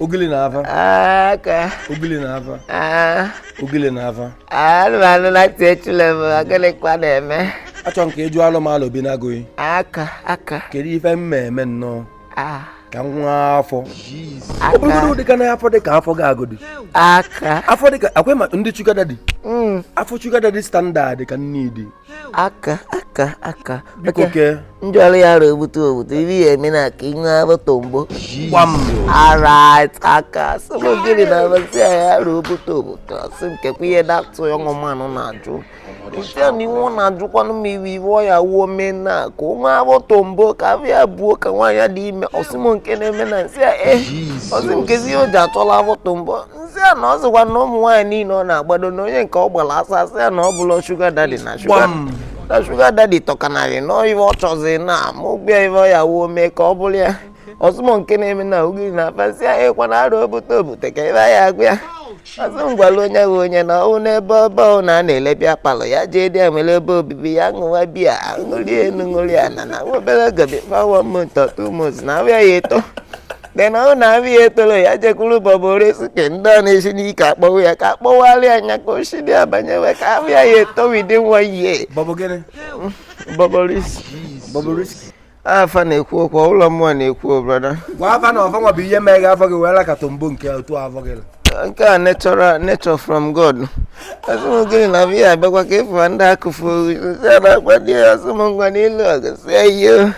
Ogili na afa. Aka. Ogili na afa. Ah. Ogili na afa. Anụmanụ na ntị echule m, gịnịkwa na-eme? Achọrọ m ka ị jụọ alụ m alụ bi na-agụghị. Aka, aka. Kedu ife m eme nnọọ? Ah. Ka m nwee afọ. Ọ bụrụgodu dị ka na afọ dị ka afọ ga-agụdị. Aka. Afọ dị ka akwa ma ndị sugar daddy. Afọ sugar daddy standard ka nne dị. Aka, aka, aka. Biko kee. Njọrọ ya rụ obutu obutu ibi ya eme na ka ị nwee afọ tombo. Gbam. Alright, aka. Sị m gịnị na amasị ya ya rụ obutu obutu. Asị m kekwa ihe datụ ọṅụ na-ajụ. Nsị a na iwe ọ na-ajụkwanụ m iwe iwe ọ ya wuo mee na ka o nwee afọ tombo ka afọ ya buo ka nwaanyị dị ime. Ọsị m nke na-eme na nsị a e. Ọsị m nkezi ihe o ji achọla afọ tombo. Nsị a na ọ sịkwa na ụmụ nwaanyị niile ọ na-agbado na onye nke ọ gbara asa asị ya na ọ bụla sugar daddy na sugar na sugar daddy tọkanarị na ife ọ chọzi na mụ bịa ife ọ ya wuo mee ka ọ bụrụ ya. Ọsị m nke na-eme na ogiri na afa nsị a ekwa na arụ obute obute ka ife ya agụ ya. Ọsị m gwara onye bụ onye na ọwụ n'ebe ọba ọ na a na-ele beer parlour ya jee dị ya nwere ebe obibi ya ṅụwa biya ṅụrie enu ṅụrie ana na nwa obere oge before 1 month or 2 months na abịa ya eto. Then ọ na-abịa ya etoro ya jekwuru Bobrisky ndị ọ na-esi n'ike akpọwa ya ka akpọwalị anya ka o si dị abanyewe ka abịa ya eto within one year. Bọbụ gịnị? Bobrisky. Bobrisky. Afa na-ekwu okwu ụlọ mmụọ na-ekwu o, brother. Gwa afa na ọfa nwa bụ ihe mere gị afọ gị wee la ka tombo nke otu afọ gị. Nke a natural nature from God. Asị m gịnị na abịa abịakwa ka ịfụ ndị akụfu ya na-agwa di ya. Asị m ngwa n'elu ọgụ sie ihe.